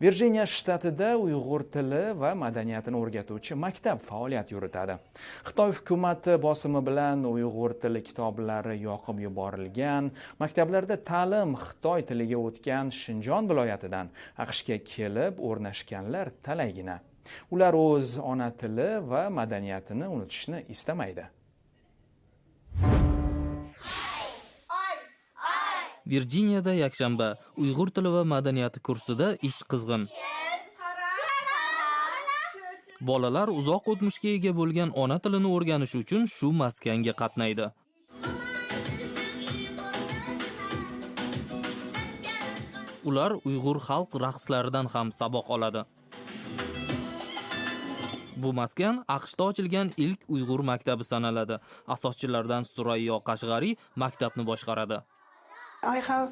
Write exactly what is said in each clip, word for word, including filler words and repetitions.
Virjiniya shtatida uyg'ur tili va madaniyatini o'rgatuvchi maktab faoliyat yuritadi. Xitoy hukumati bosimi bilan uyg'ur tili kitoblari yoqib yuborilgan, maktablarda ta'lim xitoy tiliga o'tgan Shinjon viloyatidan AQShga kelib o'rnashganlar talaygina. Ular o'z ona tili va madaniyatini unutishni istamaydi. Virjiniyada yakshanba, uyg'ur tili va madaniyati kursida ish qizg'in. Bolalar uzoq o'tmishga ega bo'lgan ona tilini o'rganish uchun shu maskanga qatnaydi. Ular uyg'ur xalq raqslaridan ham saboq oladi. Bu maskan AQShda ochilgan ilk uyg'ur maktabi sanaladi. Asoschilardan Surayyo Qashg'ariy maktabni boshqaradi. I have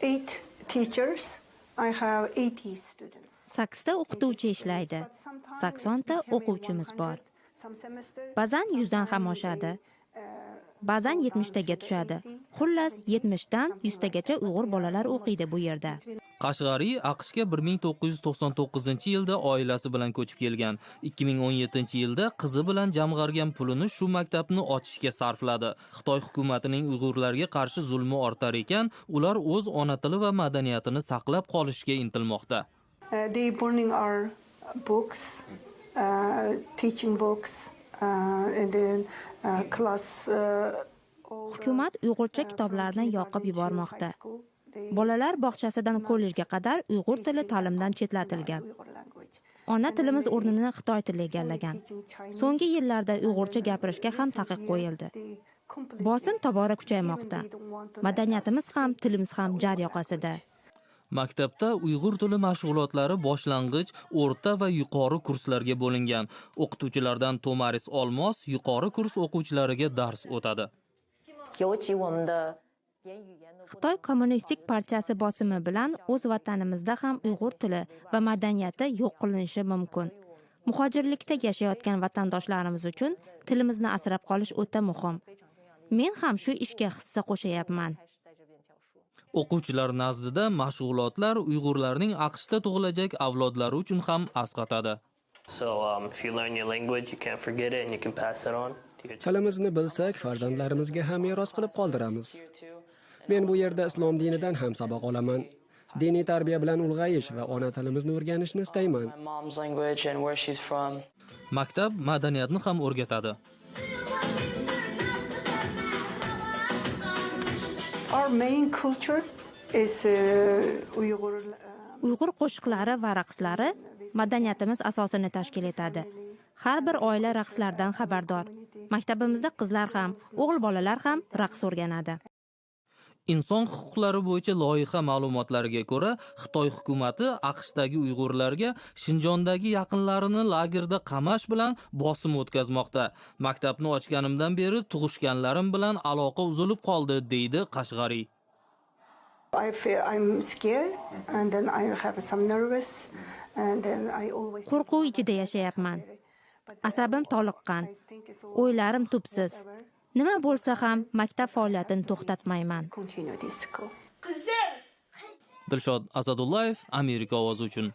eight teachers. I have eighty students. Sakkizta o'qituvchi ishlaydi. Saksonta o'quvchimiz bor. Ba'zan yuzdan ham oshadi. Ba'zan yetmishtaga tushadi. Xullas, yetmishdan yuztagacha uyg'ur bolalar o'qiydi bu yerda. Qashg'ariy AQShga bir ming to'qqiz yuz to'qson to'qqizinchi yilda oilasi bilan ko'chib kelgan. Ikki ming o'n yettinchi yilda qizi bilan jamg'argan pulini shu maktabni ochishga sarfladi. Xitoy hukumatining uyg'urlarga qarshi zulmi ortar ekan, ular o'z ona tili va madaniyatini saqlab qolishga intilmoqda. Uh, they burning our books, uh, teaching books, uh, and then uh, class. Uh, Hukumat uyg'urcha kitoblarni yoqib yubormoqda. Bolalar bog'chasidan kollejga qadar uyg'ur tili ta'limdan chetlatilgan. Ona tilimiz o'rnini xitoy tili egallagan. So'nggi yillarda uyg'urcha gapirishga ham taqiq qo'yildi. Bosim tobora kuchaymoqda. Madaniyatimiz ham, tilimiz ham jar yoqasida. Maktabda uyg'ur tili mashg'ulotlari boshlang'ich, o'rta va yuqori kurslarga bo'lingan. O'qituvchilardan Tomaris Olmos yuqori kurs o'quvchilariga dars o'tadi. Xitoy kommunistik partiyasi bosimi bilan o'z vatanimizda ham uyg'ur tili va madaniyati yo'q qilinishi mumkin. Muhojirlikda yashayotgan vatandoshlarimiz uchun tilimizni asrab qolish o'ta muhim. Men ham shu ishga hissa qo'shayapman. O'quvchilar nazdida mashg'ulotlar uyg'urlarning AQShda tug'ilajak avlodlari uchun ham asqatadi. So um, if you learn your language, you can't forget it and you can pass it on. Tilimizni bilsak, farzandlarimizga ham meros qilib qoldiramiz. Men bu yerda islom dinidan ham saboq olaman. Diniy tarbiya bilan ulg'ayish va ona tilimizni o'rganishni istayman. My mom's language and where she's from. Maktab madaniyatni ham o'rgatadi. Our main culture is uh, Uyghur. Uh, Uyg'ur qo'shiqlari va raqslari madaniyatimiz asosini tashkil etadi. Har bir oila raqslardan xabardor. Maktabimizda qizlar ham, o'g'il bolalar ham raqs o'rganadi. Inson huquqlari bo'yicha loyiha ma'lumotlariga ko'ra, Xitoy hukumati AQShdagi uyg'urlarga Shinjondagi yaqinlarini lagerda qamash bilan bosim o'tkazmoqda. Maktabni ochganimdan beri tug'ishganlarim bilan aloqa uzilib qoldi, deydi Qashg'ariy. I feel I'm scared, and then I have some nervous, and then I always. Qo'rquv ichida yashayapman. Asabim toliqqan. O'ylarim tubsiz. Nima bo'lsa ham, maktab faoliyatini to'xtatmayman. Continue this school. Dilshod Asadullayev, Amerika ovozi uchun.